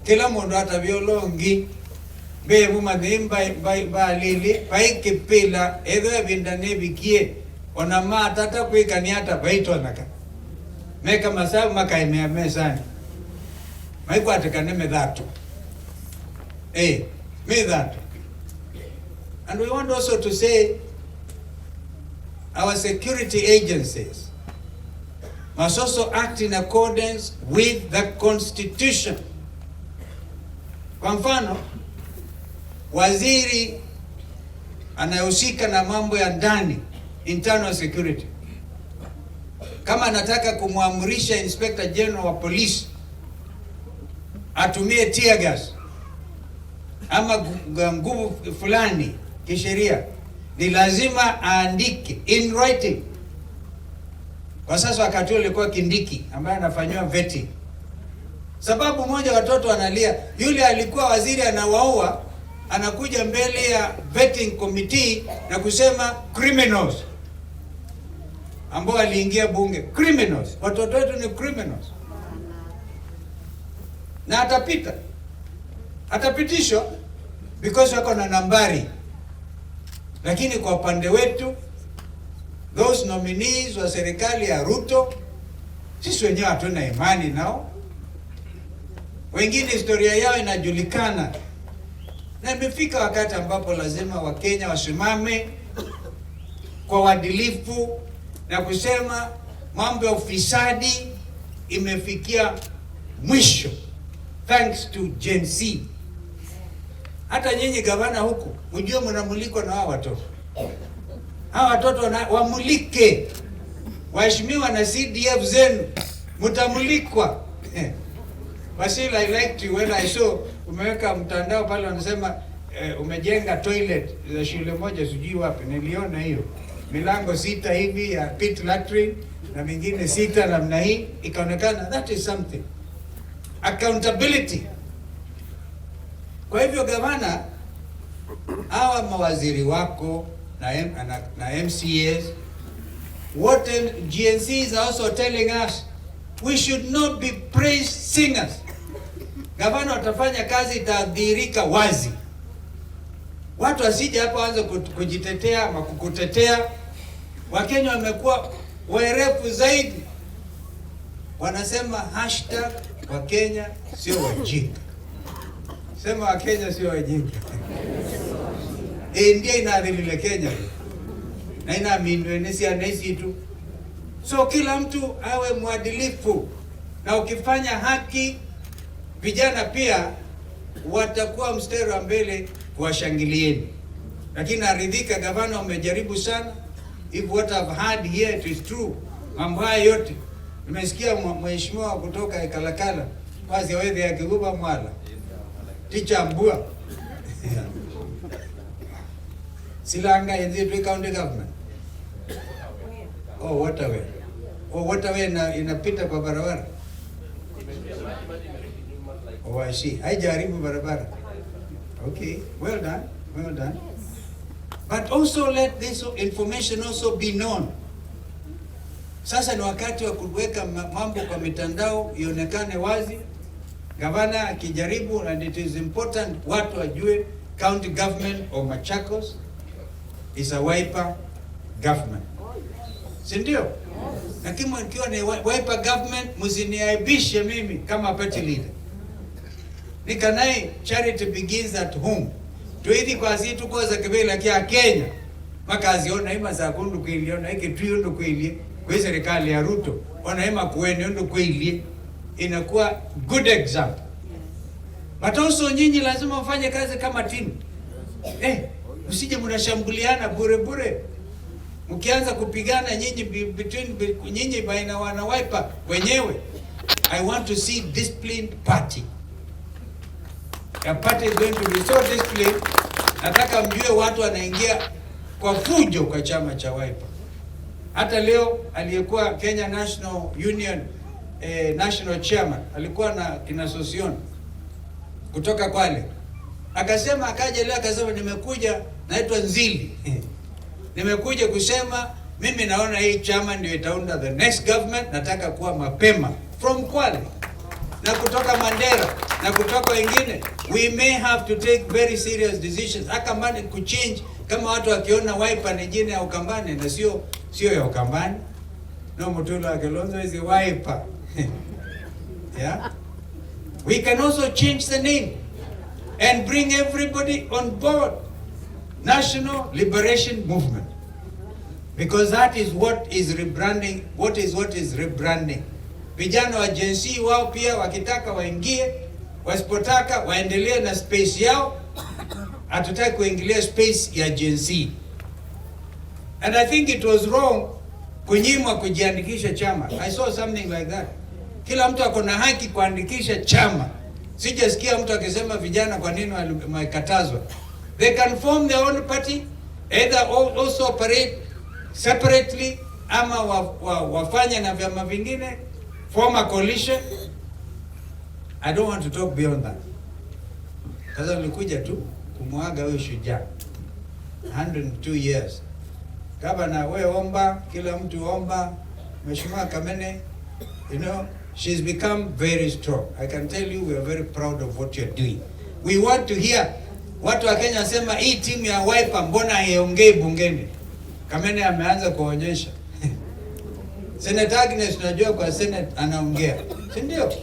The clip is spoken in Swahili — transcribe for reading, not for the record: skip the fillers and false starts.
Kila mundu atavyolongi mbe mumathi mbalili paikipila ethwa ivinda nivikie ona matata kwikania ata vaitonaka meka masabu makaimea mesani maikwatikane mithatu mithatu. And we want also to say our security agencies must also act in accordance with the constitution. Kwa mfano, waziri anayehusika na mambo ya ndani, internal security, kama anataka kumwamrisha Inspector General wa polisi atumie tear gas ama nguvu fulani kisheria, ni lazima aandike in writing. Kwa sasa wakati ule ilikuwa Kindiki ambaye anafanyiwa vetting. Sababu moja watoto wanalia, yule alikuwa waziri anawaua, anakuja mbele ya vetting committee na kusema criminals ambao waliingia bunge, criminals, watoto wetu ni criminals, na atapita, atapitishwa because wako na nambari. Lakini kwa upande wetu those nominees wa serikali ya Ruto, sisi wenyewe hatuna imani nao. Wengine historia yao inajulikana, na imefika wakati ambapo lazima Wakenya wasimame kwa uadilifu na kusema mambo ya ufisadi imefikia mwisho, thanks to Gen Z. Hata nyinyi gavana huku mjue mnamulikwa na hawa watoto. Hawa watoto wamulike, waheshimiwa na CDF zenu mtamulikwa. Wasila, I liked you when I saw umeweka mtandao pale wanasema umejenga toilet za shule moja sijui wapi, niliona hiyo milango sita hivi ya pit latrine na mingine sita namna hii, ikaonekana that is something accountability. Kwa hivyo gavana, hawa mawaziri wako na MCAs wote, Gen Zs are also telling us we should not be praise singers. Gavana watafanya kazi itadhihirika wazi. Watu wasije hapa waanze kujitetea ama kukutetea. Wakenya wamekuwa werevu zaidi, wanasema #Wakenya sio wajinga. Sema Wakenya sio wajinga. Hii ndio inaadhirile Kenya na inaamindwe nesi tu. So kila mtu awe mwadilifu, na ukifanya haki, vijana pia watakuwa mstari wa mbele kuwashangilieni. Lakini naridhika, gavana, umejaribu sana. If what I've heard here it is true, mambo haya yote nimesikia mheshimiwa kutoka Ekalakala kwazi awedhe ya Kiguba mwala ticha mbua silanga yenzi county government. Oh, waterway. Oh, waterway inapita kwa barabara. Oh, I see. Haijaharibu barabara. Okay, well done, well done. But also let this information also be known. Sasa ni wakati wa kuweka mambo kwa mitandao ionekane wazi. Gavana akijaribu, and it is important watu wajue county government of Machakos is a Wiper government. Si ndio? Lakini mkiwa ni Wiper government, msiniaibishe mimi kama party leader. Nikanai charity begins at home. Twithi kwasi tukoza kibila kya Kenya makazi ona ima za kundu kwilie ona iki undu kwilie kwi serikali ya Ruto ona ima kueni undu kwilie inakuwa good example. But also nyinyi lazima mfanye kazi kama timu. Usije mnashambuliana bure bure. Mkianza kupigana nyinyi between nyinyi baina wana Wiper wenyewe. I want to see disciplined party. A party is going to be so disciplined. Nataka mjue watu wanaingia kwa fujo kwa chama cha Wiper. Hata leo aliyekuwa Kenya National Union National Chairman alikuwa na kina Sosion kutoka Kwale, akasema, akaja leo akasema, nimekuja, naitwa Nzili nimekuja kusema mimi naona hii chama ndio itaunda the next government, nataka kuwa mapema from Kwale. na kutoka Mandera na kutoka wengine. We may have to take very serious decisions. Akambani kuchange kama watu wakiona Wiper ni jina ya Ukambani na sio ya Ukambani. No, Mutula Kalonzo is a Wiper. Yeah? We can also change the name and bring everybody on board. National Liberation Movement. Because that is what is rebranding, what is rebranding. Vijana wa Gen Z wao pia wakitaka waingie, wasipotaka waendelee na space yao. Hatutaki kuingilia space ya Gen Z. And I think it was wrong kunyimwa kujiandikisha chama. I saw something like that. Kila mtu ako na haki kuandikisha chama. Sijasikia mtu akisema vijana kwa nini wamekatazwa. They can form their own party, either also operate separately ama wafanye na vyama vingine, form a coalition. I don't want to talk beyond that. Sasa nilikuja tu kumwaga huyu shujaa 102 years. Gavana, we omba, kila mtu omba. Mheshimiwa Kamene, she's become very strong. I can tell you we are very proud of what you're doing. We want to hear watu wa Kenya wasema hii timu ya Wiper mbona haiongei bungeni? Kamene ameanza kuonyesha. Senator Agnes, unajua kwa Senate anaongea, si ndio?